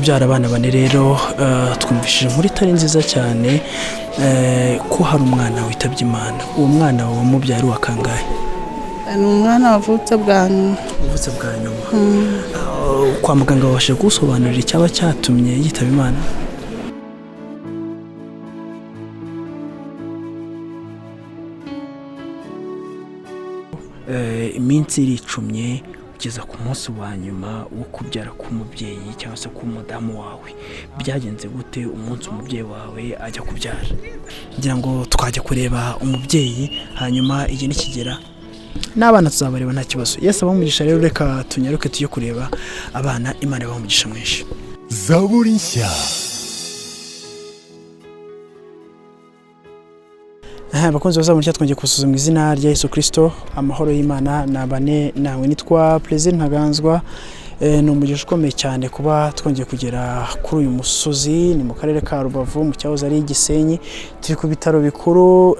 Kubyara abana bane rero, twumvishije inkuru itari nziza cyane, ko hari umwana witabye Imana. Uwo mwana wamubyara uwa kangahe? Ni umwana wavutse bwa nyuma. Wavutse bwa nyuma. Kwa muganga babashije kugusobanurira icyaba cyatumye yitaba Imana? Iminsi iricumye kugeza ku munsi wa nyuma wo kubyara k'umubyeyi cyangwa se k'umudamu wawe. Byagenze gute umunsi umubyeyi wawe ajya kubyara? Ngira ngo twajya kureba umubyeyi, hanyuma igihe nikigera n'abana tuzabareba nta kibazo. Yesu abahe umugisha. Rero reka tunyaruke tujye kureba abana. Imana ibahe umugisha mwinshi. Zaburi nshya. Abakunzi ba Zaburi nshya, twongeye kubasuhuza mu izina rya Yesu Kristo. Amahoro y'Imana nabane nawe. Nitwa Plaisir Ntaganzwa. Ni umugisha ukomeye cyane kuba twongeye kugera kuri uyu musozi. Ni mu karere ka Rubavu, mu cyahoze ari Gisenyi. Turi ku bitaro bikuru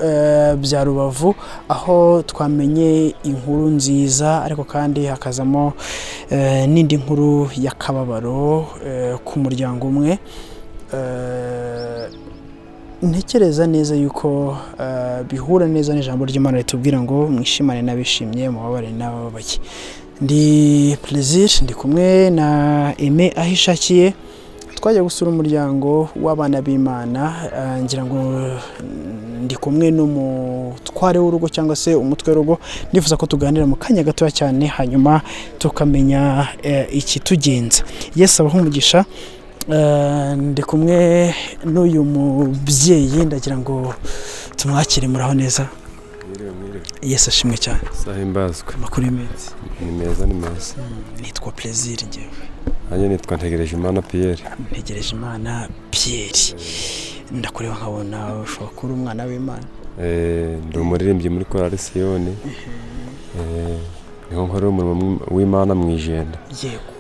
bya Rubavu, aho twamenye inkuru nziza, ariko kandi hakazamo n'indi nkuru y'akababaro ku muryango umwe. Ntekereza neza yuko bihura neza n'ijambo ry'Imana ritubwira ngo mwishimane n'abishimye, mubabare n'abababaye. Ndi Plaisir, ndi kumwe na Aime Ahishakiye. Twajya gusura umuryango w'abana b'Imana. Ngira ngo ndi kumwe n'umutware w'urugo cyangwa se umutwe w'urugo. Ndifuza ko tuganira mu kanya gatoya cyane, hanyuma tukamenya ikitugenza. Yesu abahe umugisha. Ndi kumwe n'uyu mubyeyi, ndagira ngo tumwakire. Muraho neza? Mwiriwe, mwiriwe. Yesu ashimwe cyane. Sahimbazwe. Amakuru y'iminsi? Ni meza, ni meza. Nitwa Plaisir njyewe. Nanjye nitwa Ntegerejimana Pierre. Ntegerejimana Pierre, ndakureba nkabona ushobora kuba uri umwana w'Imana. Ndi umuririmbyi muri korali Siyoni. Niho nkorera umurimo w'Imana mu Ijenda. Yego.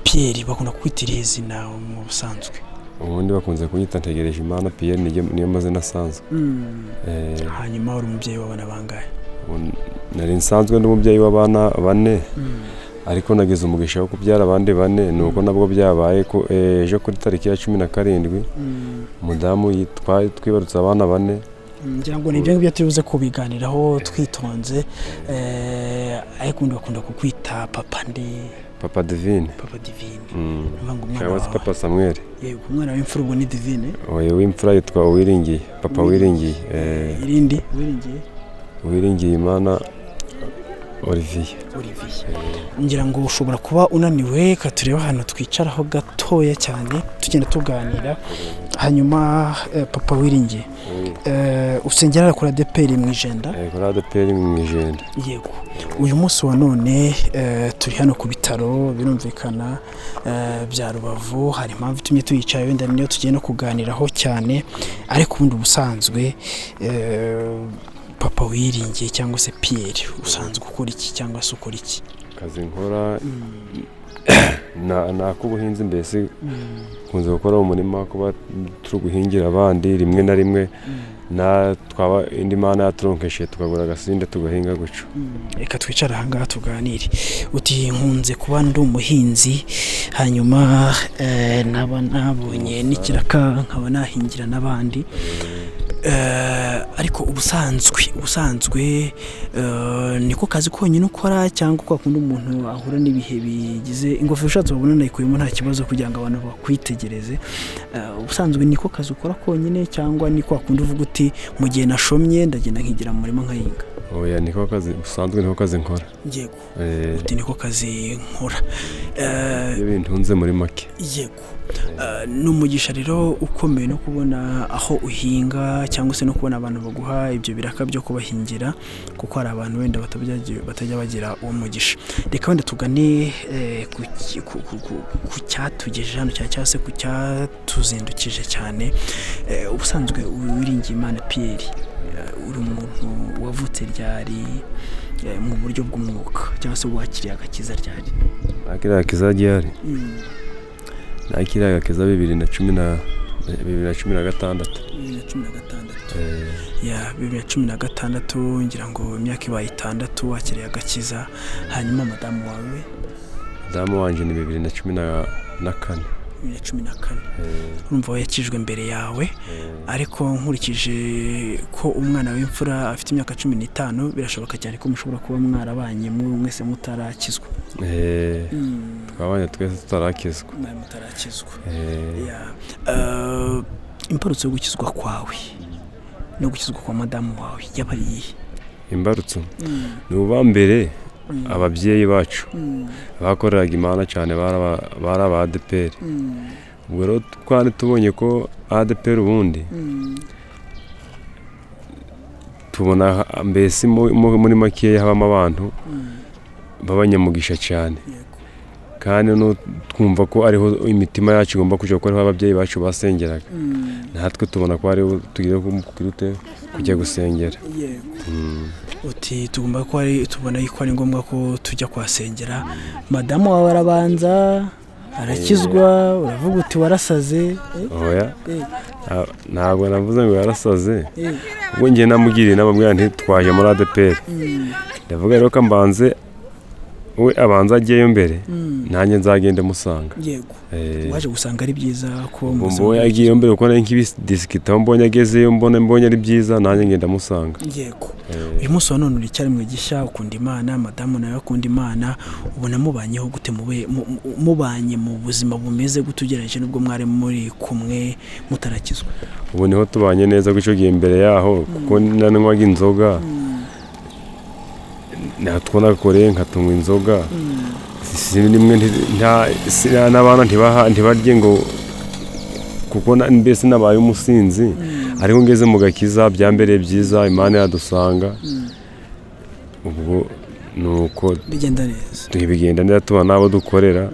Pierre, bakunda kukwitira izina mu busanzwe? Ubundi bakunze kunyita Ntegerejimana Pierre, niyo mazina asanzwe. Hanyuma uri umubyeyi w'abana bangahe? Nari nsanzwe ndi umubyeyi w'abana bane, ariko nagize umugisha wo kubyara abandi bane. Ni uko nabwo byabaye ko ejo kuri tariki ya 17 umudamu twibarutse abana bane. Ngira ngo ni ibyo ngibyo turi buze kubiganiraho twitonze. Ariko ubundi bakunda kukwita papa nde? Papa Divine. Papa Divine. Ni ngo umwana Cyangwa se wawe. Papa Samuel. Yego, umwana w'imfura ubwo ni Divine. Oya, w'imfura yitwa Uwiringiye, Papa Wiringiye. Irindi Uwiringiye. Uwiringiye Imana Olivier. Olivier. Ngira ngo ushobora kuba unaniwe, reka turebe ahantu twicaraho gatoya cyane tugenda tuganira. Hanyuma Papa Wiringiye, usengera kuri ADEPR mu Ijenda? Kuri ADEPR mu Ijenda. Yego. Uyu munsi wa none turi hano ku bitaro birumvikana bya Rubavu. Hari impamvu itumye tuyicaye, wenda niyo tugiye no kuganiraho cyane. Ariko ubundi ubusanzwe, Papa Wiringiye cyangwa se Pierre, usanzwe ukora iki cyangwa se ukora iki? Akazi nkora ni ak'ubuhinzi. Mbese nkunze gukora mu murima, kuba turi guhingira abandi rimwe na rimwe, na twaba indi mana yaturonkesheje tukagura agasinde tugahinga gutyo. Reka twicare ahangaha tuganire. Uti nkunze kuba ndi umuhinzi, hanyuma naba nabonye n'ikiraka nkaba nahingira n'abandi. Ariko ubusanzwe niko kazi konyine ukora, cyangwa kwa kundi umuntu ahura n'ibihe bigize ingofero, ushatse wabona nayikuyemo nta kibazo kugira ngo abantu bakwitegereze. Ubusanzwe niko kazi ukora konyine, cyangwa ni kwa kundi uvuga uti mu gihe nashomye ndagenda nkigira mu murima nkahinga? Oya, niko kazi ubusanzwe, niko kazi nkora. Yego. Uti niko kazi nkora. Iyo bintunze muri make. Yego. Ni umugisha rero ukomeye no kubona aho uhinga, cyangwa se no kubona abantu baguha ibyo biraka byo kubahingira, kuko hari abantu wenda batajya bagira uwo mugisha. Reka wenda tugane ku cyatugejeje hano cyane, cyangwa se ku cyatuzindukije cyane. Ubusanzwe Uwiringiyimana Pierre, uri umuntu wavutse ryari mu buryo bw'umwuka, cyangwa se wakiriye agakiza ryari? Nakiriye agakiza ryari? Nakiriye agakiza 2016. 2016. Ya, 2016, ngira ngo imyaka ibaye 6 wakiriye agakiza. Hanyuma madamu wawe? Madamu wanje ni na kane. 2014. Urumva we yakijwe mbere yawe, ariko nkurikije ko umwana w'imfura afite imyaka 15, birashoboka cyane ko mushobora kuba mwarabanye mwese mutarakizwa. Twabanye twese tutarakizwa. Mwari mutarakizwa. Imbarutso yo gukizwa kwawe no gukizwa kwa madamu wawe yaba ari iyihe? Imbarutso ni uba mbere ababyeyi bacu bakoreraga Imana cyane, bari aba ADEPR. Ubwo rero twari tubonye ko ADEPR ubundi tubona mbese muri makeya habamo abantu b'abanyamugisha cyane, kandi twumva ko ariho imitima yacu igomba kujya, kuko ariho ababyeyi bacu basengeraga, natwe tubona ko ariho tugiye kujya gusengera. Uti tugomba ko ari tubona yuko ari ngombwa ko tujya kuhasengera. Madamu wawe arabanza arakizwa, uravuga uti warasaze. Oya, ntabwo navuze ngo yarasaze. Ubwo njye namugiriye inama, mbwira nti twaje muri ADEPR, ndavuga rero ko mbanze we abanza ajyeyo mbere, nanjye nzagende musanga. Yego, waje gusanga ari byiza ko mbonye agiyeyo mbere, kuko nari nkibidisikitaho, mbonye agezeyo, mbonye ari byiza, nanjye ngenda musanga. Yego. Uyu munsi wa none uri icyaremwe gishya, ukunda Imana, madamu nawe akunda Imana. Ubona mubanyeho gute, mubanye mu buzima bumeze gute ugereranyije n'ubwo mwari muri kumwe mutarakizwa? Ubu niho tubanye neza gutyo gihe mbere yaho, kuko nanywaga inzoga, natwo kore nkatunywa inzoga rimwe, n'abana ntibarye ngo kuko mbese nabaye umusinzi. Ariko ngeze mu gakiza byambereye byiza, Imana yadusanga, ubwo ni uko bigenda neza. Bigenda neza, tuba n'abo dukorera,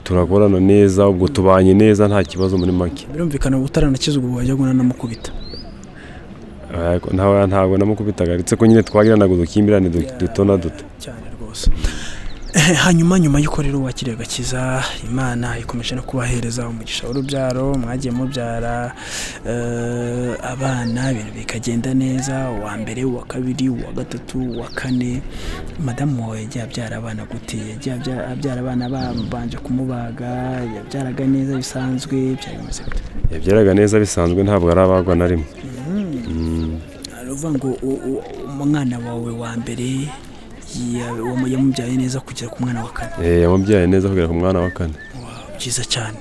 turakorana neza, ubwo tubanye neza nta kibazo muri make. Birumvikana utaranakizwa ubu wajya unanamukubita. Ntabwo namukubitaga, uretse ko nyine twagiranaga udukimbirane duto na duto. Cyane rwose. Hanyuma nyuma y'uko rero wakiriye agakiza, Imana ikomeje no kubahereza umugisha w'urubyaro, mwagiye mubyara abana, ibintu bikagenda neza, uwa mbere, uwa kabiri, uwa gatatu, uwa kane. Madamu wawe yagiye abyara abana gute? Yagiye abyara abana babanje kumubaga? Yabyaraga neza bisanzwe? Byari bimeze gute? Yabyaraga neza bisanzwe, ntabwo arabagwa na rimwe. Uvuga ngo umwana wawe wa mbere yamubyaye neza kugera ku mwana wa kane? Yamubyaye neza kugera ku mwana wa kane. Byiza cyane.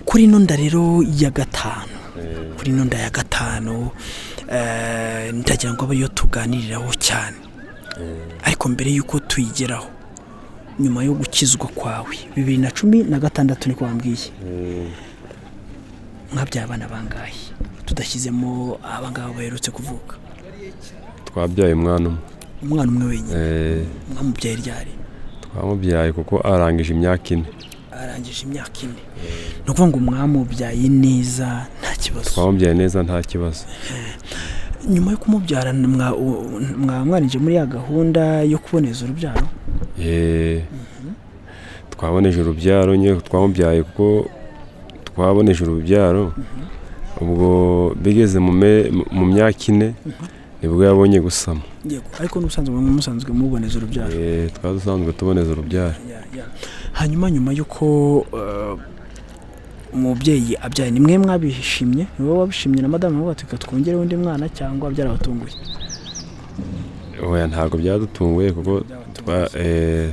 Kuri ino nda rero ya gatanu, kuri ino nda ya gatanu ndagira ngo abe ariyo tuganiriraho cyane, ariko mbere y'uko tuyigeraho, nyuma yo gukizwa kwawe 2016 niko wambwiye, mwabyaye abana bangahe tudashyizemo abangaba baherutse kuvuka? Twabyaye umwana umwe. Umwana umwe wenyine? Mwamubyaye ryari? Twamubyaye kuko arangije imyaka 4. Arangije imyaka 4, ni ukuvuga ngo mwamubyaye neza nta kibazo? Twamubyaye neza nta kibazo. Nyuma yo kumubyara mwarinjiye muri ya gahunda yo kuboneza urubyaro? Twaboneje urubyaro nyine, twamubyaye kuko twaboneje urubyaro. Ubwo bigeze mu myaka 4 nibwo yabonye gusama. Yego, ariko n'ubusanzwe musanzwe muboneza urubyaro? Twari dusanzwe tuboneza urubyaro. Hanyuma nyuma y'uko umubyeyi abyaye, ni mwe mwabishimye? Ni wowe wabishimye na madamu wawe reka twongereho undi mwana, cyangwa byarabatunguye? Oya, ntabwo byadutunguye kuko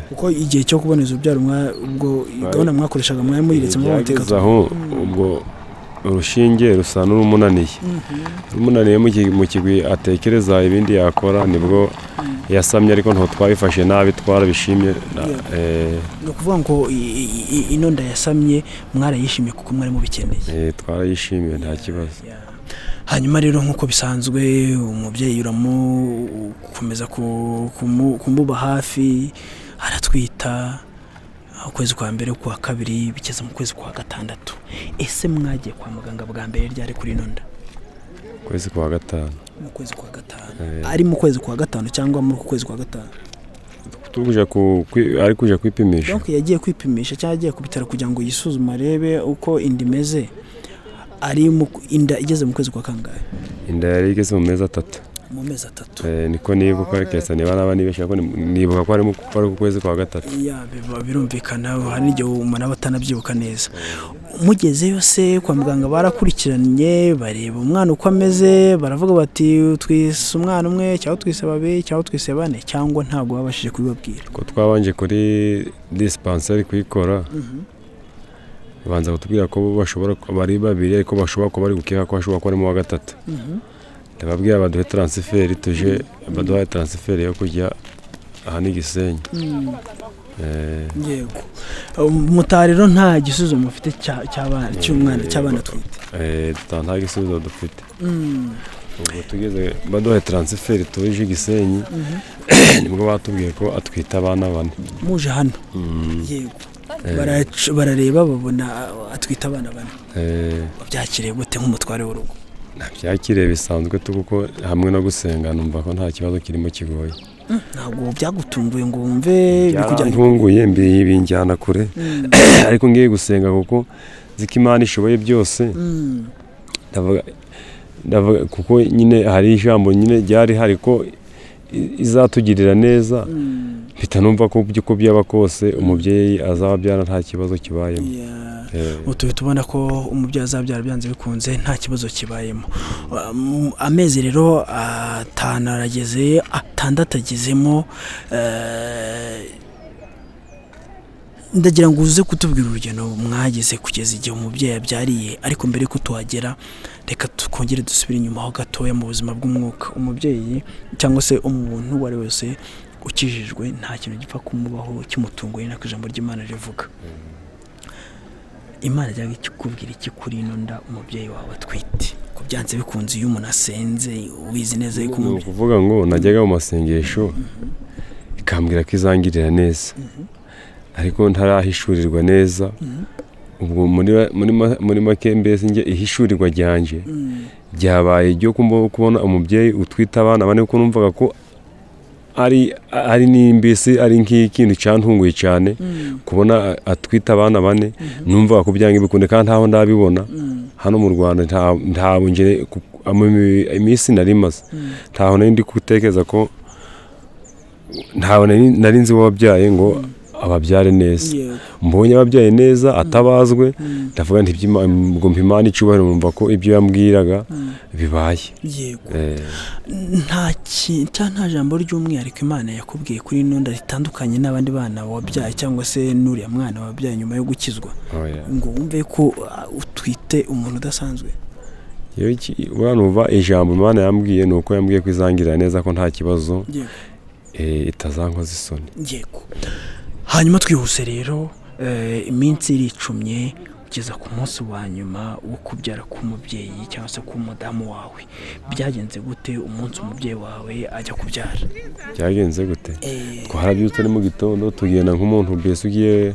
kuko igihe cyo kuboneza urubyaro ubwo gahunda mwakoreshaga mwari muyiretse? Byageze aho ubwo urushinge rusa n'urumunaniye, rumunaniye mu kigwi atekereza ibindi yakora, nibwo yasamye, ariko ntabwo twabifashe nabi, twarabishimye. Ni ukuvuga ngo ino nda yasamye mwarayishimiye kuko mwari mubikeneye? Twarayishimiye nta kibazo. Hanyuma rero nk'uko bisanzwe umubyeyi uramukomeza kumuba hafi, aratwita ukwezi kwa mbere, kwa kabiri, bigeze mu kwezi kwa gatandatu. Ese mwagiye kwa muganga bwa mbere ryari kuri ino nda? Kwezi kwa gatanu. Mu kwezi kwa gatanu. Ari mu kwezi kwa gatanu cyangwa muri uku kwezi kwa gatanu? Ari kuja kwipimisha. Donc yagiye kwipimisha cyangwa yagiye ku bitaro kugira ngo yisuzume arebe uko inda imeze, ari inda igeze mu kwezi kwa kangahe? Inda yari igeze mu mezi 3. Mu mezi 3. Niko nibuka, keretse niba naba nibeshye, ariko nibuka ko ari ku kwezi kwa gatatu. Ya, birumvikana, hari n'igihe umuntu aba atanabyibuka neza. Mugezeyo se kwa muganga barakurikiranye, bareba umwana uko ameze, baravuga bati twise umwana umwe cyangwa twise babiri cyangwa twise bane, cyangwa ntabwo babashije kubibabwira? Ko twabanje kuri dispensaire kuyikora, banza kutubwira ko bashobora kuba ari babiri, ariko bashobora kuba bari gukeka ko hashobora kuba harimo uwa gatatu. Ndababwira baduhe transfert tuje, baduhaye transfert yo kujya aha ni Gisenyi. Yego, mutaha rero nta gisubizo mufite cy'umwana, cy'abana atwite? Nta gisubizo dufite. Ubwo tugeze baduhaye transfert tuje i Gisenyi, nibwo batubwiye ko atwite abana bane. Muje hano? Yego. Barareba babona atwite abana bane. Wabyakiriye gute nk'umutware w'urugo? Nabyakiriye bisanzwe tu, kuko hamwe no gusenga numva ko nta kibazo kirimo kigoye. Ntabwo byagutunguye ngo wumve bikujyanye? Byarantunguye, binjyana kure, ariko ngiye gusenga kuko nzi ko Imana ishoboye byose. Ndavuga kuko nyine hari ijambo nyine ryari hari ko izatugirira neza, mpita numva ko uko byaba kose umubyeyi azabyara nta kibazo kibayemo. Ubu tubona ko umubyeyi azabyara byanze bikunze nta kibazo kibayemo. Amezi rero 5 arageze, 6 agezemo. Ndagira ngo uze kutubwira urugendo mwageze kugeza igihe umubyeyi abyariye, ariko mbere yuko tuhagera reka twongere dusubire inyuma ho gatoya mu buzima bw'umwuka. Umubyeyi cyangwa se umuntu uwo ari we wese ukijijwe nta kintu gipfa kumubaho kimutunguye, nako ijambo ry'Imana rivuga. Imana ijya ikubwira iki kuri ino nda umubyeyi wawe atwite? Ko byanze bikunze iyo umuntu asenze ubizi neza yuko Ni umubyeyi ukuvuga ngo najyaga mu masengesho ikambwira ko izangirira neza, ariko ntarahishurirwa neza. Ubwo muri make mbese njye ihishurirwa ryanje ryabaye iryo kubona umubyeyi utwite abana bane, kuko numvaga ko ari n'imbese ari nk'ikintu cyantunguye cyane kubona atwite abana bane. Numvaga ko byanga bikunde kandi ntaho ndabibona hano mu Rwanda, ntabwo nje iminsi nari maze ntaho nari ndi gutekereza ko ntaho nari nzi uwabyaye ngo ababyare neza. Mbonye ababyaye neza atabazwe, ndavuga nti ngo mpa Imana icyubahiro, numva ko ibyo yambwiraga bibaye. Nta jambo ry'umwihariko Imana yakubwiye kuri ino nda ritandukanye n'abandi bana wabyaye cyangwa se n'uriya mwana wabyaye nyuma yo gukizwa, ngo wumve ko utwite umuntu udasanzwe? Numva ijambo Imana yambwiye ni uko yambwiye ko izangirira neza, ko nta kibazo, itazankoza isoni. Yego. Hanyuma twihuse rero, iminsi iricumye kugeza ku munsi wa nyuma wo kubyara k'umubyeyi cyangwa se k'umudamu wawe. Byagenze gute umunsi umubyeyi wawe ajya kubyara? Byagenze gute? Twarabyutse ni mu gitondo, tugenda nk'umuntu mbese ugiye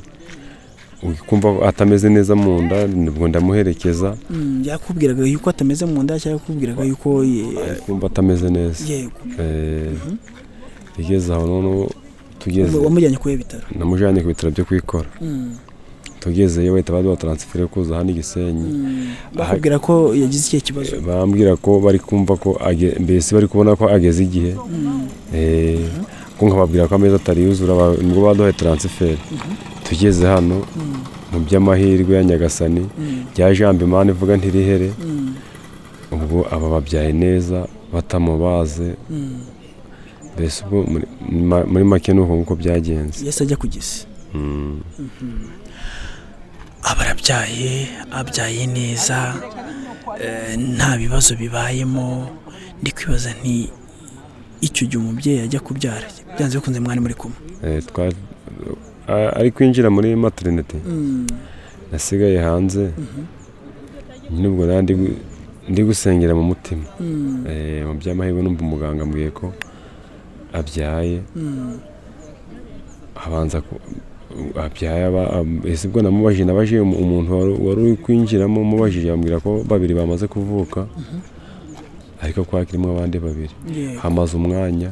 kumva atameze neza mu nda, nibwo ndamuherekeza. Yakubwiraga yuko atameze mu nda cyangwa yakubwiraga yuko Ari kumva atameze neza. Igeze aho noneho tugeze Wamujyanye ku bitaro? Namujyanye ku bitaro byo kwikora. Tugezeyo bahita baduha transfert yo kuza hano i Gisenyi. Bakubwira ko yagize ikihe kibazo? Bambwira ko bari kumva ko mbese bari kubona ko ageze igihe, ko nkababwira ko amezi atari yuzura, nibwo baduhaye transfert. Tugeze hano mu by'amahirwe ya Nyagasani, rya jambo Imana ivuga ntirihere, ubwo aba babyaye neza batamubaze. Mbese ubwo muri make ni uko nguko byagenze. Yesu ajya ku gisi. Aba arabyaye, abyaye neza, nta bibazo bibayemo. Ndi kwibaza nti icyo gihe umubyeyi ajya kubyara byanze bikunze mwari muri kumwe? Ari kwinjira muri maternité nasigaye hanze nyine, ubwo nari ndi gusengera mu mutima. Mu by'amahirwe numva umuganga ambwiye ko abyaye, abanza abyaye ese ubwo namubajije, nabajije umuntu wari uri kwinjiramo, mubajije ambwira ko babiri bamaze kuvuka, ariko ko hakirimo abandi babiri. Hamaze umwanya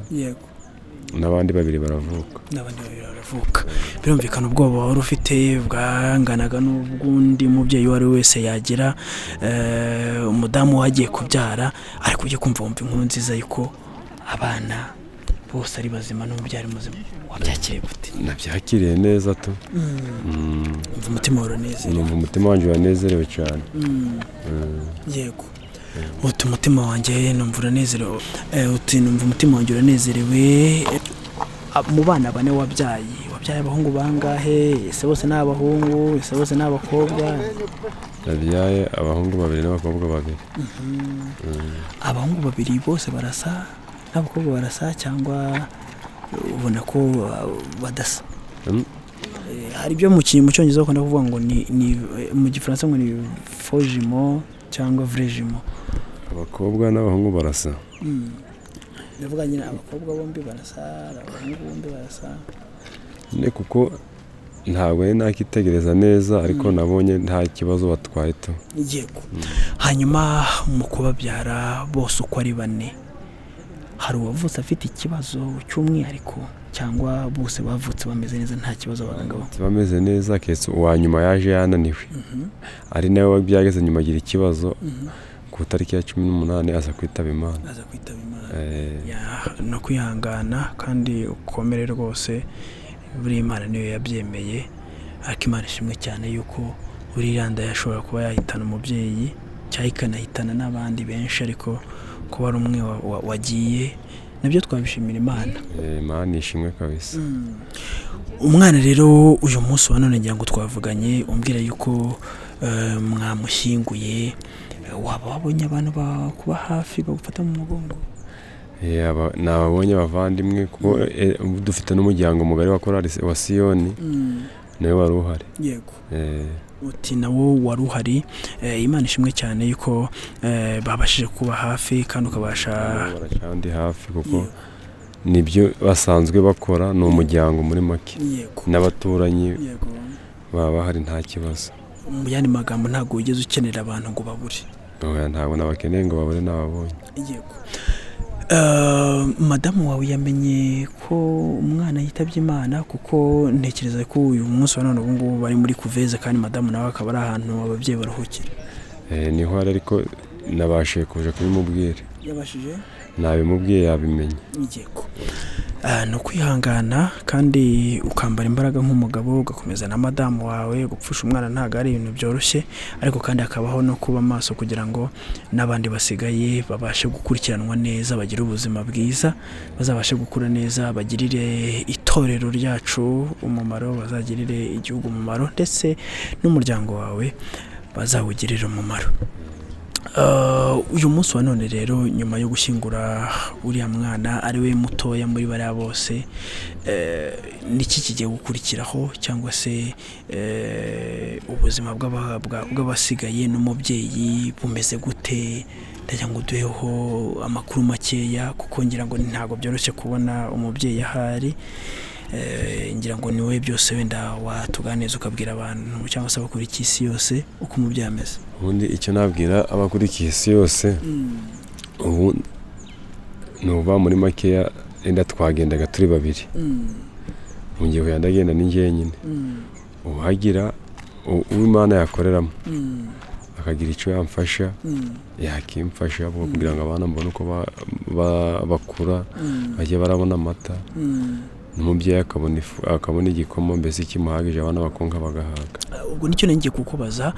n'abandi babiri baravuka. N'abandi babiri baravuka. Birumvikana ubwoba wari ufite bwanganaga n'ubw'undi mubyeyi uwo ari we wese yagira, umudamu we agiye kubyara, ariko ujye kumva wumva inkuru nziza yuko Abana bose ari bazima n'umubyeyi ari muzima, wabyakiriye gute? Nabyakiriye neza tu. Umva umutima wawe uranezerewe? Numva umutima wanjye uranezerewe cyane. Yego, uti umutima wanjye numva uranezerewe. Uti numva umutima wanjye uranezerewe. Mu bana bane wabyaye, wabyaye abahungu bangahe? Ese bose ni abahungu? Ese bose ni abakobwa? Nabyaye abahungu babiri n'abakobwa babiri. Abahungu babiri bose barasa n'abakobwa barasa, cyangwa ubona ko badasa? Hari ibyo mu Cyongereza bakunda kuvuga ngo ni mu Gifaransa ngo ni faux jumeau cyangwa vrai jumeau. Abakobwa n'abahungu barasa. Ndavuga nyine abakobwa bombi barasa, abahungu bombi barasa. Nyine kuko ntabwo nari nakitegereza neza, ariko nabonye nta kibazo batwaye tu. Yego. Hanyuma mu kubabyara bose uko ari bane, hari uwavutse afite ikibazo cy'umwihariko, cyangwa bose bavutse bameze neza, nta kibazo abaganga bo? Bameze neza, keretse uwa nyuma yaje yananiwe, ari nawe byageze nyuma agira ikibazo ku itariki ya 18 aza kwitaba Imana. Aza kwitaba Imana. No kwihangana kandi ukomere rwose. Buriya Imana niyo yabyemeye, ariko Imana ishimwe cyane yuko buriya nda yashobora kuba yahitana umubyeyi cyangwa ikanahitana n'abandi benshi, ariko kuba ari umwe wagiye nabyo twabishimira Imana. Imana ishimwe kabisa. Umwana rero uyu munsi wa none ngira ngo twavuganye umbwira yuko mwamushyinguye. Waba wabonye abantu bakuba hafi, bagufata mu mugongo? Nababonye abavandimwe, kuko dufite n'umuryango mugari wa korali wa Siyoni, nawe wari uhari. Uti nawo wari uhari. Imana ishimwe cyane yuko babashije kuba hafi kandi ukabasha Baracyandi hafi, kuko nibyo basanzwe bakora, ni umuryango muri make, n'abaturanyi baba bahari, nta kibazo. Mu yandi magambo, ntabwo wigeze ukenera abantu ngo babure? Oya, ntabwo nabakeneye ngo babure, nababonye. Yego. Madamu wawe yamenye ko umwana yitabye Imana? Kuko ntekereza ko uyu munsi wa none ubu ngubu bari muri couveuse, kandi madamu nawe akaba ari ahantu ababyeyi baruhukira. Niho ari, ariko nabashije kuja kubimubwira. Yabashije? Nabimubwiye, yabimenye. Yego. Ni ukwihangana kandi ukambara imbaraga nk'umugabo, ugakomeza na madamu wawe. Gupfusha umwana ntabwo ari ibintu byoroshye, ariko kandi hakabaho no kuba maso kugira ngo n'abandi basigaye babashe gukurikiranwa neza, bagire ubuzima bwiza, bazabashe gukura neza, bagirire itorero ryacu umumaro, bazagirire igihugu umumaro, ndetse n'umuryango wawe bazawugirire umumaro. Uyu munsi wa none rero, nyuma yo gushyingura uriya mwana ari we mutoya muri bariya bose, niki kigiye gukurikiraho, cyangwa se ubuzima bw'abasigaye n'umubyeyi bumeze gute? Ndagira ngo uduheho amakuru makeya, kuko ngira ngo ntabwo byoroshye kubona umubyeyi ahari. Ngira ngo ni wowe byose wenda watuganiriza, ukabwira abantu cyangwa se abakurikiye isi yose uko umubyeyi ameze. Ubundi icyo nabwira abakurikiye isi yose ubu ni uva muri makeya, enda twagendaga turi babiri, mu gihe wenda ndagenda ni njyenyine. Uhagira uwo Imana yakoreramo akagira icyo yamfasha, yakimfasha kugira ngo abana mbone uko bakura, bajye barabona amata, n'umubyeyi akabona ifu, akabona igikoma mbese kimuhagije, abana bakonka bagahaga. Ubwo nicyo ngiye kukubaza,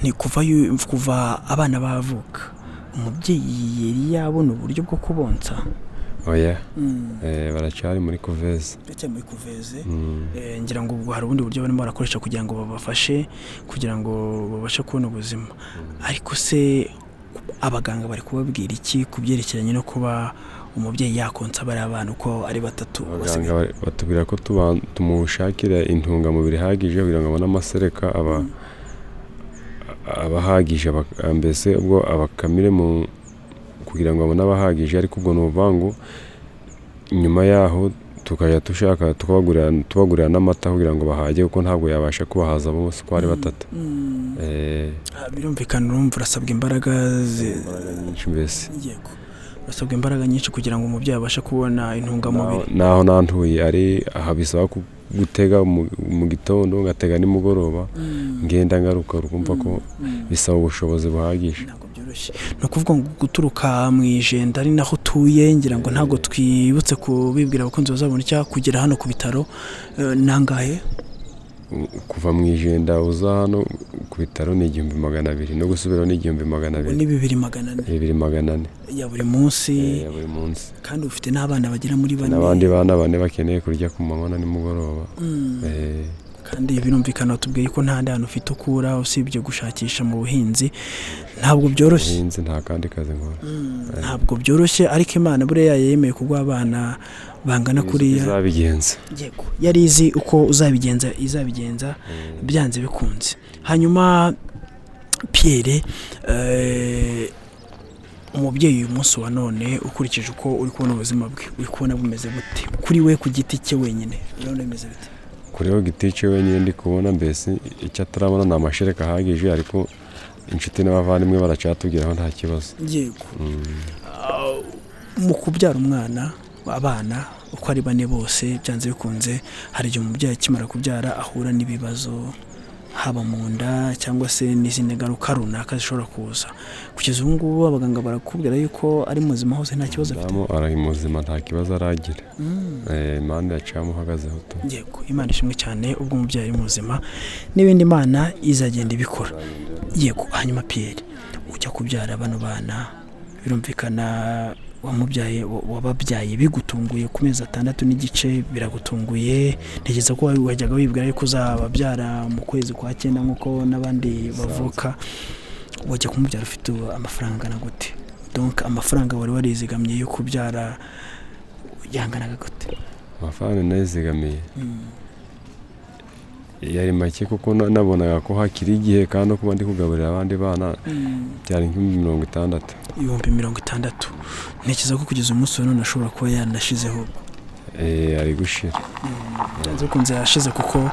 ni kuva abana bavuka, umubyeyi yari yabona uburyo bwo kubonsa? Oya. Baracyari muri couveuse. Baracyari muri couveuse. Ngira ngo ubwo hari ubundi buryo barimo barakoresha kugira ngo babafashe, kugira ngo babashe kubona ubuzima. Ariko se abaganga bari kubabwira iki ku byerekeranye no kuba umubyeyi yakonsa bariya bana uko ari batatu Abaganga basigaye? batubwira ko tumushakira intungamubiri ihagije kugira ngo abone amasereka aba abahagije, mbese ubwo abakamire mu kugira ngo abone abahagije. Ariko ubwo ni ukuvuga ngo nyuma yaho tukajya dushaka tubagurira n'amata kugira ngo bahage, kuko ntabwo yabasha kubahaza bose uko ari batatu. Birumvikana, urumva urasabwa imbaraga Imbaraga nyinshi mbese. Yego, urasabwa imbaraga nyinshi kugira ngo umubyeyi abashe kubona intungamubiri. Naho nantuye ari aha, bisaba gutega mu gitondo, ngatega nimugoroba, ngenda ngaruka, urumva ko bisaba ubushobozi buhagije. Ntabwo byoroshye. Byoroshye. Ni ukuvuga ngo guturuka mu Ijenda, ari naho utuye, ngira ngo ntabwo twibutse kubibwira abakunzi bazabona icyaha, kugera hano ku bitaro nangahe? Kuva mu Ijenda uza hano ku bitaro ni 1200, no gusubiraho ni 1200. Ni 2400? 2400. Ya buri munsi? Ya buri munsi. Kandi ufite n'abana bagera muri bane. N'abandi bana bane bakeneye kurya ku manywa na nimugoroba. Kandi birumvikana, watubwiye ko nta handi hantu ufite ukura usibye gushakisha mu buhinzi. Ntabwo byoroshye. Ubuhinzi, nta kandi kazi nkora. Ntabwo byoroshye, ariko Imana buriya yemeye kuguha abana bangana kuriya. Izabigenza. Yego, yari izi uko uzabigenza, izabigenza byanze bikunze. Hanyuma Pierre, umubyeyi uyu munsi wa none, ukurikije uko uri kubona ubuzima bwe, uri kubona bumeze bute kuri we ku giti cye wenyine? Urabona bimeze bite? Kuri we giti cye wenyine, ndi kubona mbese icyo atarabona ni amashereka ahagije, ariko inshuti n'abavandimwe baracyatubwiraho, nta kibazo. Yego. Mu kubyara umwana, abana uko ari bane bose, byanze bikunze hari igihe umubyeyi akimara kubyara ahura n'ibibazo, haba mu nda cyangwa se n'izindi ngaruka runaka zishobora kuza. Kugeza ubu ngubu abaganga barakubwira yuko ari muzima hose, nta kibazo afite? Umudamu ari muzima, nta kibazo aragira. Imana iracamuhagazeho tu. Yego, Imana ishimwe cyane. Ubwo umubyeyi ari muzima, n'ibindi Imana izagenda ibikora. Yego. Hanyuma Pierre, ujya kubyara bano bana, birumvikana wamubyaye, wababyaye bigutunguye ku mezi 6 n'igice, biragutunguye. Ntekereza ko wajyaga wibwira yuko uzababyara mu kwezi kwa cyenda nk'uko n'abandi bavuka. Wajya kumubyara ufite amafaranga angana gute? Donc amafaranga wari warizigamye yo kubyara yanganaga gute? Amafaranga nayizigamiye yari make, kuko nabonaga ko hakiri igihe, kandi no kuba ndi kugaburira abandi bana, byari nk'60,000. 60,000. Ntekereza ko kugeza umunsi wa none ashobora kuba yanashizeho. Ari gushira. Byanze bikunze yashize, kuko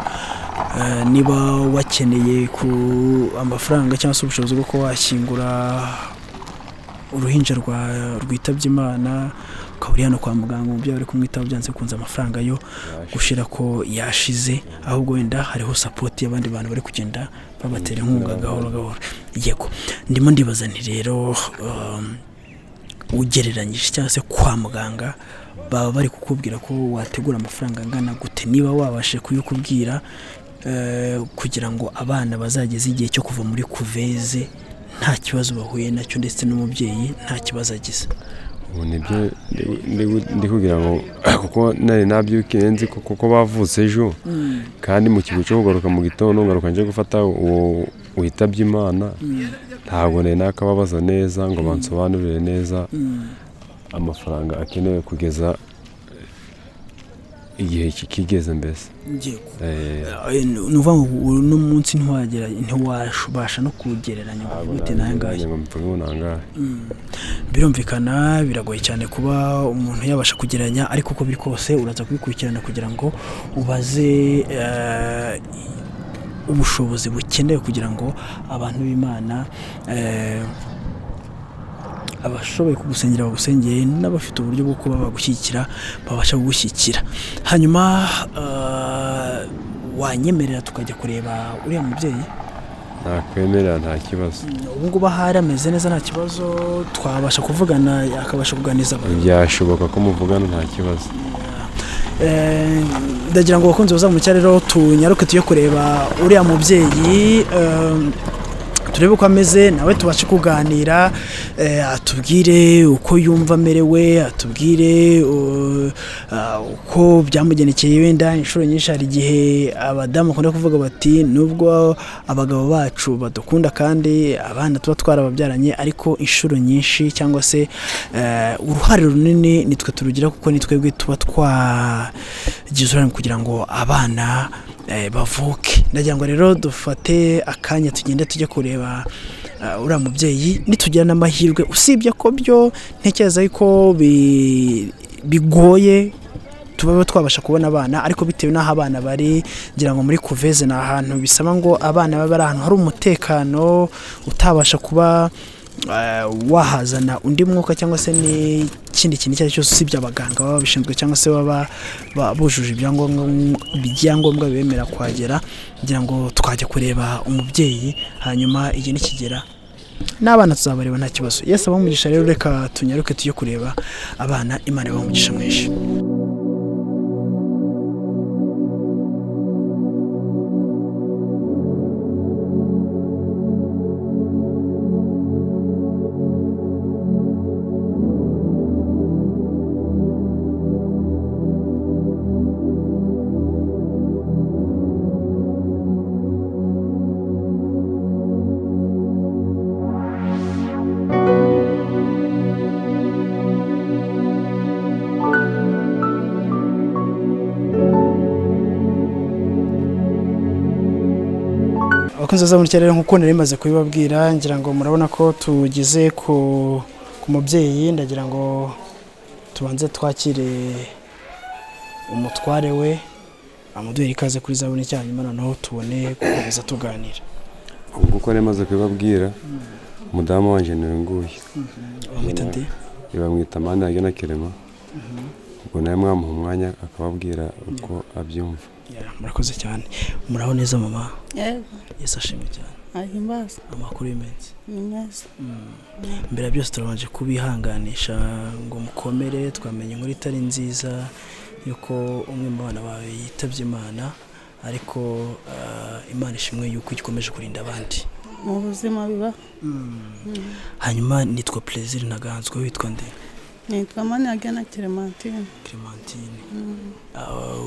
niba wakeneye ku amafaranga cyangwa se ubushobozi bwo kuba washyingura uruhinja rwa rwitabye Imana, ukaba uri hano kwa muganga, umubyeyi uri kumwitaho, byanze bikunze amafaranga yo gushira ko yashize. Ahubwo wenda hariho support y'abandi bantu bari kugenda babatera inkunga gahoro gahoro. Yego. Ndimo ndibaza nti rero, ugereranyije cyangwa se kwa muganga baba bari kukubwira ko wategura amafaranga angana gute, niba wabashe kuyikubwira, kugira ngo abana bazageze igihe cyo kuva muri couveuse nta kibazo bahuye nacyo, ndetse n'umubyeyi nta kibazo agize? Ubu nibyo ndi kugira ngo, kuko nari nabyukiye nzi ko kuko bavutse ejo, kandi mu kigo cyo kugaruka mu gitondo, ngaruka nje gufata uwo witabye Imana, ntabwo nari nakababaza neza ngo bansobanurire neza amafaranga akenewe kugeza igihe kigeze mbese. Ni ukuvuga ngo uno munsi ntiwagera, ntiwabasha no kugereranya ngo uvuge uti n'aya ngaya. Ngo mvuge ngo ni angahe. Birumvikana, biragoye cyane kuba umuntu yabasha kugereranya, ariko uko biri kose uraza kubikurikirana kugira ngo ubaze ubushobozi bukenewe kugira ngo abantu b'Imana, abashoboye kugusengera bagusengere, n'abafite uburyo bwo kuba bagushyigikira babasha kugushyigikira. Hanyuma wanyemerera tukajya kureba uriya mubyeyi? Nakwemerera, nta kibazo. Ubu ngubu ahari ameze neza, nta kibazo, twabasha kuvugana, akabasha kuganiriza abantu? Byashoboka ko muvugana, nta kibazo. Ndagira ngo abakunzi bazamucya rero tunyaruke tujye kureba uriya mubyeyi, turebe uko ameze, nawe tubashe kuganira, atubwire uko yumva amerewe, atubwire uko byamugendekeye. Wenda inshuro nyinshi hari igihe abadamu bakunda kuvuga bati nubwo abagabo bacu badukunda kandi abana tuba twarababyaranye, ariko inshuro nyinshi cyangwa se uruhare runini nitwe turugira, kuko ni twebwe tuba twagize uruhare mu kugira ngo abana bavuke. Ndagira ngo rero dufate akanya tugende tujye kureba uriya mubyeyi, nitugira n'amahirwe, usibye ko byo ntekereza yuko bigoye tuba twabasha kubona abana, ariko bitewe n'aho abana bari, ngira ngo muri couveuse ni ahantu bisaba ngo abana babe bari ahantu hari umutekano, utabasha kuba wahazana undi mwuka cyangwa se n'ikindi kintu icyo ari cyo cyose usibye abaganga baba babishinzwe cyangwa se baba bujuje ibyangombwa bibemera kuhagera. Ngira ngo twajya kureba umubyeyi, hanyuma igihe nikigera N'abana tuzabareba nta kibazo. Yesu abahe umugisha. Rero reka tunyaruke tujye kureba abana. Imana ibahe umugisha mwinshi. Abakunzi bazamurikira rero, nk'uko nari maze kubibabwira, ngira ngo murabona ko tugeze ku mubyeyi. Ndagira ngo tubanze twakire umutware we, amuduhere ikaze kuri Zaburi Nshya, hanyuma noneho tubone gukomeza tuganira. Ubwo uko nari maze kubibabwira, umudamu wanjye ni uyu nguyu. Bamwita nde? Bamwita Maniragena Clement. Ubwo nawe mwamuha umwanya akababwira uko abyumva. Yeah, murakoze cyane. Muraho neza, mama? Yego. Yesu ashimwe cyane. Ahimbaza. Amakuru y'iminsi? Ni meza. Mbere ya byose turabanje kubihanganisha ngo mukomere. Twamenye inkuru itari nziza yuko umwe mu bana bawe yitabye Imana, ariko Imana ishimwe yuko ikomeje kurinda abandi. Mu buzima biba. Hanyuma nitwa Plaisir Ntaganzwa, witwa nde? Nitwa Maniragena Clementine. Clementine.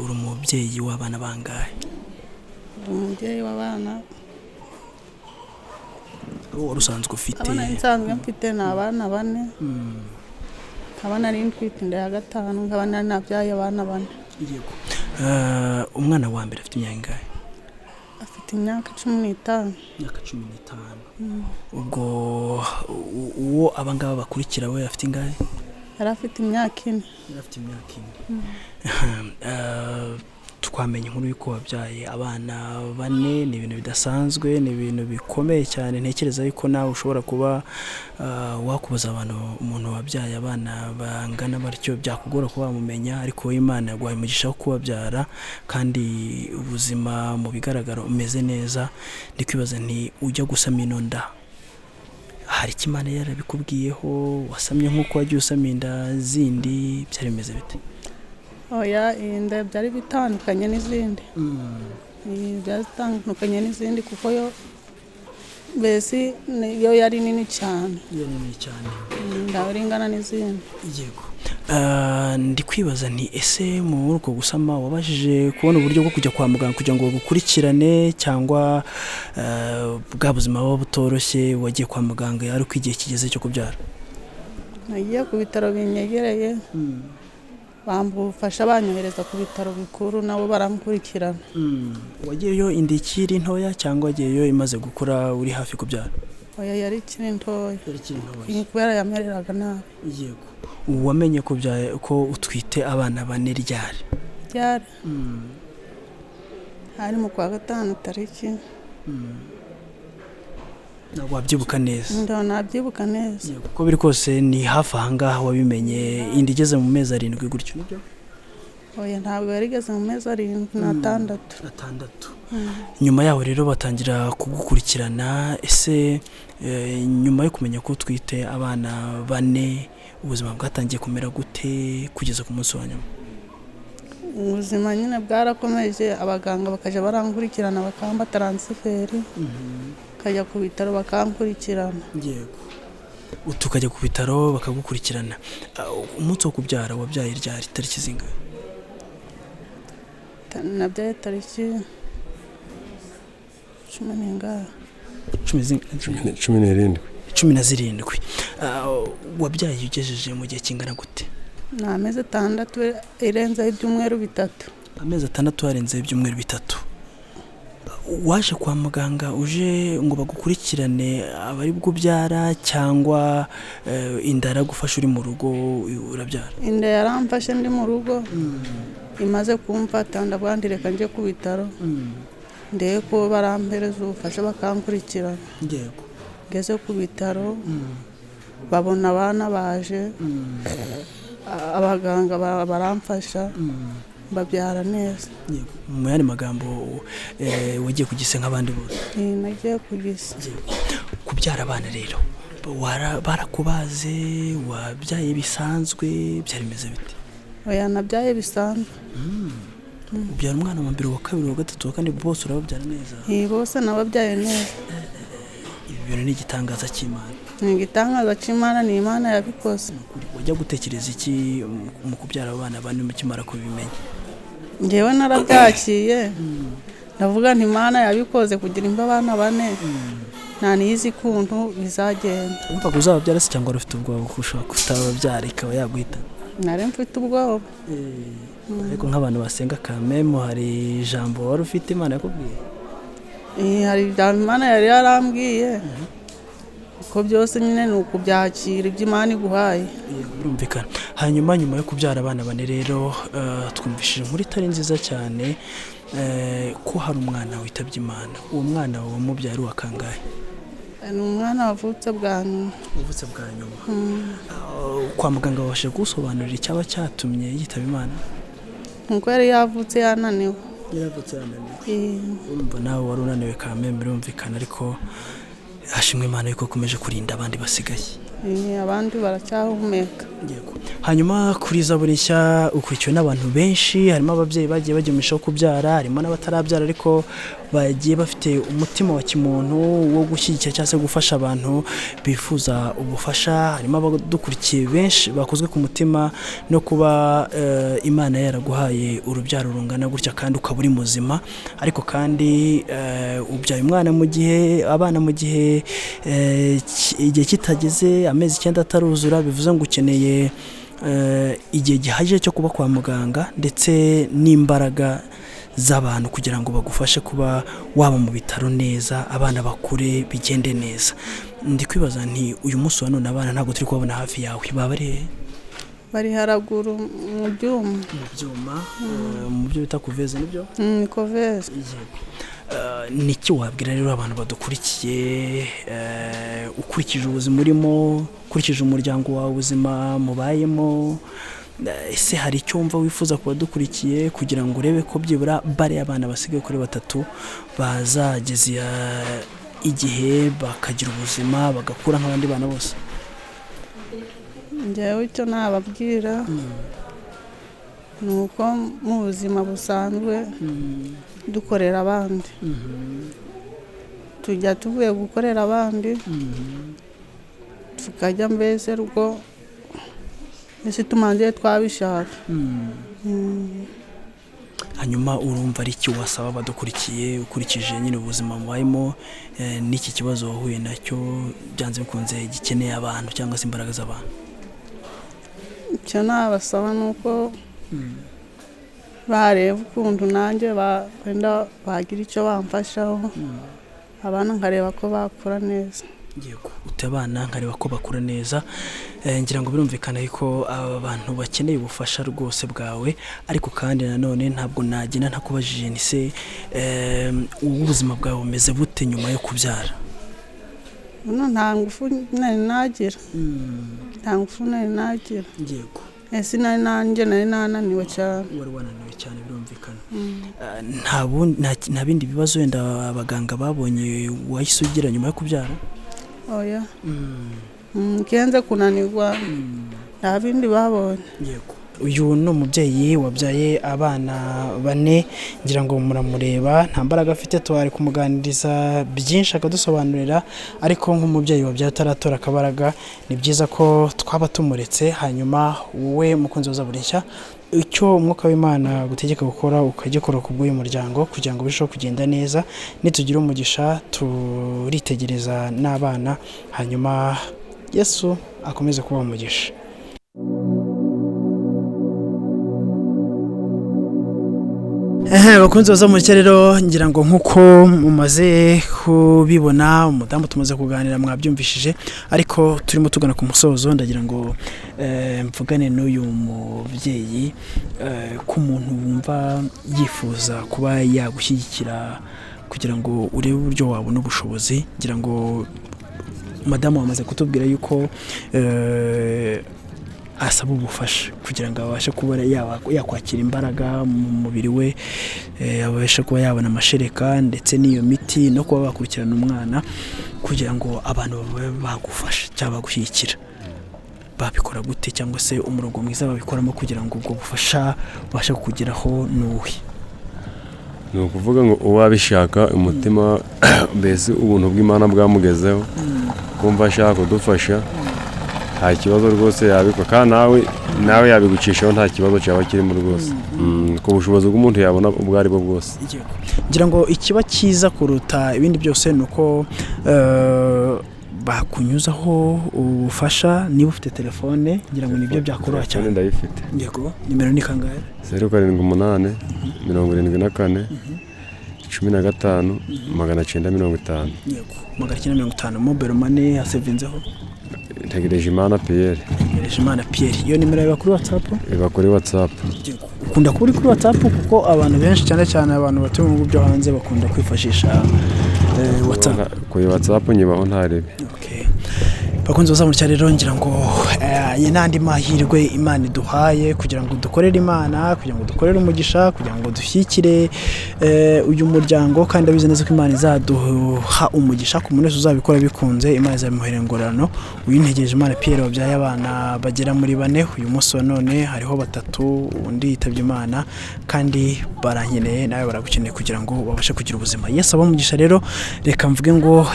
Uri umubyeyi w'abana bangahe? Ndi umubyeyi w'abana. Abo wari usanzwe ufite? Abana nsanzwe mfite ni abana bane. Nkaba nari ntwite inda ya gatanu, nkaba nari nabyaye abana bane. Yego. Umwana wa mbere afite imyaka ingahe? Afite imyaka 15. Imyaka 15. Ubwo uwo abangaba bakurikira we afite ingahe? Yari afite imyaka 4. Yari afite imyaka 4. Twamenye inkuru y'uko wabyaye abana bane. Ni ibintu bidasanzwe, ni ibintu bikomeye cyane. Ntekereza yuko nawe ushobora kuba wakubaza abantu umuntu wabyaye abana bangana batyo byakugora kuba wamumenya, ariko Imana yaguhaye umugisha wo kubabyara, kandi ubuzima mu bigaragara umeze neza. Ndi kwibaza nti ujya gusama ino nda, hari icyo Imana yarabikubwiyeho? Wasamye nk'uko wagiye usama inda zindi? Byari bimeze bite? Oya, iyi nda byari bitandukanye n'izindi. Iyi byari bitandukanye n'izindi kuko yo mbese yo yari nini cyane. Iyo nini cyane. Ntabwo ingana n'izindi. Yego. Ndi kwibaza nti ese muri uko gusama wabashije kubona uburyo bwo kujya kwa muganga kugira ngo bagukurikirane, cyangwa bwa buzima buba butoroshye wagiye kwa muganga ariko igihe kigeze cyo kubyara? Nagiye ku bitaro binyegereye, bampa ubufasha, banyohereza ku bitaro bikuru, nabo barankurikirana. Wagiyeyo inda ikiri ntoya cyangwa wagiyeyo imaze gukura uri hafi kubyara? Oya, yari ikiri ntoya. Yari ikiri ntoya. Kubera yamereraga nabi. Yego. Wamenye ko utwite abana bane ryari? Ryari? Hari mu kwa 5 tariki. Ntabwo wabyibuka neza? Ntabwo nabyibuka neza. Yego, uko biri kose ni hafi aha ngaha wabimenye, inda igeze mu mezi 7 gutyo, nibyo? Oya, ntabwo yari igeze mu mezi 7, ni 6. 6. Nyuma yaho rero batangira kugukurikirana. Ese nyuma yo kumenya ko utwite abana bane, ubuzima bwatangiye kumera gute kugeza ku munsi wa nyuma? Ubuzima nyine bwarakomeje, abaganga bakajya barankurikirana, bakampa taransiferi, nkajya ku bitaro bakankurikirana. Yego. Tukajya ku bitaro bakagukurikirana. Umunsi wo kubyara wabyaye ryari, tariki zingahe? Nabyaye tariki 10 n'ingahe? 17. 17. Wabyaye ugejeje mu gihe kingana gute? Ni amezi 6 irenzeho ibyumweru 3. Amezi 6 harenzeho ibyumweru 3. Waje kwa muganga uje ngo bagukurikirane abari bwo ubyara, cyangwa inda yaragufashe uri mu rugo urabyara? Inda yaramfashe ndi mu rugo, imaze kumfata ndavuga nti reka njye ku bitaro ndebe ko barampereza ubufasha bakankurikirana. Yego. Ngeze ku bitaro babona abana baje, abaganga baramfasha, babyara neza. Yego. Mu yandi magambo wagiye ku gise nk'abandi bose? Nagiye ku gise. Kubyara abana rero, barakubaze, wabyaye bisanzwe, byari bimeze bite? Oya, nabyaye bisanzwe. Ubyara umwana wa mbere, uwa kabiri, uwa gatatu, uwa kane, bose urababyara neza? Bose nababyaye neza. Ibi bintu ni igitangaza cy'Imana. Ni igitangaza cy'Imana, ni Imana yabikoze. Wajya gutekereza iki mu kubyara abana bane mukimara kubimenya? Ngewe narabyakiye, ndavuga nti Imana yabikoze kugira imba abana bane, nta niyizi kuntu bizagenda. Wumvaga uzababyara se, cyangwa wari ufite ubwoba ko ushobora kutababyara ikaba yaguhitana? Nari mfite ubwoba. Ariko nk'abantu basenga kamemu, hari ijambo wari ufite Imana yakubwiye? Hari ijambo Imana yari yarambwiye, kuko byose nyine ni ukubyakira ibyo Imana iguhaye. Birumvikana. Hanyuma nyuma yo kubyara abana bane rero, twumvishije inkuru itari nziza cyane, ko hari umwana witabye Imana. Uwo mwana wamubyara uwa kangahe? Ni umwana wavutse bwa nyuma. Wavutse bwa nyuma. Kwa muganga babasha gusobanurira icyaba cyatumye yitaba Imana? Nuko yari yavutse yananiwe. Yaravutse yananiwe. Urumva nawe wari unaniwe kameme, birumvikana, ariko hashimwe Imana yuko ukomeje kurinda abandi basigaye. Abandi baracyahumeka. Yego. Hanyuma kuri Zaburi Nshya ukurikiwe n'abantu benshi, harimo ababyeyi bagiye bagimishaho kubyara, harimo n'abatarabyara ariko bagiye bafite umutima wa kimuntu wo gushyigikira cyangwa se gufasha abantu bifuza ubufasha. Harimo abadukurikiye benshi bakozwe ku mutima no kuba Imana yaraguhaye urubyaro rungana gutya kandi ukaba uri muzima, ariko kandi ubyaye umwana mu gihe, abana mu gihe igihe kitageze, amezi 9 ataruzura, bivuze ngo ukeneye igihe gihagije cyo kuba kwa muganga ndetse n'imbaraga z'abantu kugira ngo bagufashe kuba waba mu bitaro neza, abana bakure bigende neza. Ndi kwibaza nti uyu munsi wa none abana ntabwo turi kubabona hafi yawe, baba ari hehe? Bari haraguru mu byuma. Mu byuma, mu byo bita kuveze, nibyo? Ni kuveze. Niki wabwira rero abantu badukurikiye, ukurikije ubuzima urimo, ukurikije umuryango wawe, ubuzima mubayemo, ese hari icyo wumva wifuza ku badukurikiye kugira ngo urebe ko byibura bare abana basigaye kuri batatu bazageza igihe bakagira ubuzima bagakura nk'abandi bana bose? Njyewe icyo nababwira ni uko mu buzima busanzwe dukorera abandi, tujya tuvuye gukorera abandi tukajya mbese rugo ese tumanze twabishaka. Hanyuma urumva ari iki wasaba abadukurikiye ukurikije nyine ubuzima mubayemo, n'iki kibazo wahuye nacyo byanze bikunze gikeneye abantu cyangwa se imbaraga z'abantu? Icyo nabasaba ni uko bareba ukuntu nanjye wenda bagira icyo bamfashaho, abana nkareba ko bakura neza. Yego, ute abana nkareba ko bakura neza. Ngira ngo birumvikana yuko aba bantu bakeneye ubufasha rwose bwawe, ariko kandi nanone ntabwo nagenda ntakubajije ni se ubuzima bwawe bumeze bute nyuma yo kubyara? Buno nta ngufu nari nagira. Nta ngufu nari nagira. Yego. Ese nari nanjye nari nananiwe cyane. Wari wananiwe cyane, birumvikana. Nta bindi bibazo wenda abaganga babonye wahise ugira nyuma yo kubyara? Oya. Kenze kunanirwa, nta bindi babonye. Yego. Uyu ni umubyeyi wabyaye abana bane, ngira ngo muramureba nta mbaraga afite, twari kumuganiriza byinshi akadusobanurira, ariko nk'umubyeyi wabyaye ataratora akabaraga ni byiza ko twaba tumuretse. Hanyuma wowe mukunzi wa Zaburi Nshya, icyo umwuka w'Imana gutegeka gukora ukagikora ku bw'uyu muryango kugira ngo birusheho kugenda neza. Nitugira umugisha turitegereza n'abana, hanyuma Yesu akomeze kubaha umugisha. Bakunzi ba Zaburi Nshya rero, ngira ngo nkuko mumaze kubibona umudamu tumaze kuganira mwabyumvishije, ariko turimo tugana ku musozo. Ndagira ngo mvugane n'uyu mubyeyi, ku muntu wumva yifuza kuba yagushyigikira kugira ngo urebe uburyo wabona ubushobozi. Ngira ngo madamu wamaze kutubwira yuko asaba ubufasha kugira ngo abashe kuba yakwakira imbaraga mu mubiri we, abashe kuba yabona amashereka ndetse n'iyo miti no kuba bakurikirana umwana, kugira ngo abantu babe bagufasha cyangwa bagushyigikira, babikora gute cyangwa se umurongo mwiza babikoramo kugira ngo ubwo bufasha bubashe kukugeraho ni uwuhe? Ni ukuvuga ngo uwabishaka umutima, mbese ubuntu bw'Imana bwamugezeho, kumva ashaka kudufasha, nta kibazo rwose yabikora, kandi nawe yabigucishaho, nta kibazo cyaba kirimo rwose. Ku bushobozi bw'umuntu yabona ubwo ari bwo bwose. Yego. Ngira ngo ikiba cyiza kuruta ibindi byose ni uko bakunyuzaho ubufasha niba ufite telefone, ngira ngo nibyo byakoroha Telefone cyane. Ndayifite. Yego, nimero ni kangahe? 078 74 15 950. Yego, 950. Mobile money hasevinzeho? Ntegereje Imana Pierre. Imana Pierre. Iyo nimero iba kuri WhatsApp? Iba kuri WhatsApp. Ukunda kuba uri kuri WhatsApp, kuko abantu benshi, cyane cyane abantu batuye mu bihugu byo hanze, bakunda kwifashisha WhatsApp. Kuri WhatsApp nyibaho ntarebe. Okay. Bakunzi bazamurikira rero, ngira ngo aya n'andi mahirwe Imana iduhaye kugira ngo dukorere Imana, kugira ngo dukorere umugisha, kugira ngo dushyigikire uyu muryango, kandi abizi neza ko Imana izaduha umugisha. Ku muntu wese uzabikora bikunze, Imana izabimuhera ingororano. Uyu Ntegereje Imana Pierre wabyaye abana bagera muri bane, uyu munsi wa none hariho batatu, undi yitabye Imana, kandi barankeneye, nawe baragukeneye kugira ngo babashe kugira ubuzima. Yesu abahe umugisha. Rero reka mvuge ngo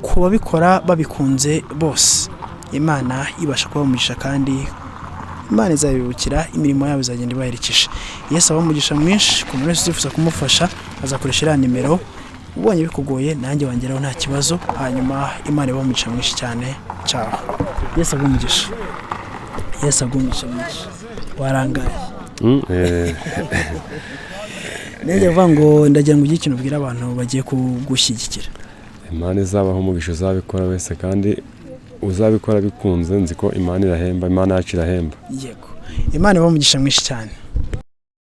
ku babikora babikunze bose, Imana ibasha kubaha umugisha, kandi Imana izabibukira, imirimo yabo izagenda ibaherekeje. Yesu abahe umugisha mwinshi. Ku muntu wese uzifuza kumufasha azakoresha iriya nimero. Ubonye bikugoye nanjye wangeraho, nta kibazo. Hanyuma Imana ibahe umugisha mwinshi cyane. Ciao, Yesu aguhe umugisha, Yesu aguhe umugisha mwinshi. Warangaye. Nanjye avuga ngo ndagira ngo ugire ikintu ubwira abantu bagiye kugushyigikira. Imana izabaho umugisha uzabikora wese, kandi uzabikora bikunze, nzi ko Imana irahemba, Imana yacu irahemba. Yego, Imana ibahe umugisha mwinshi cyane.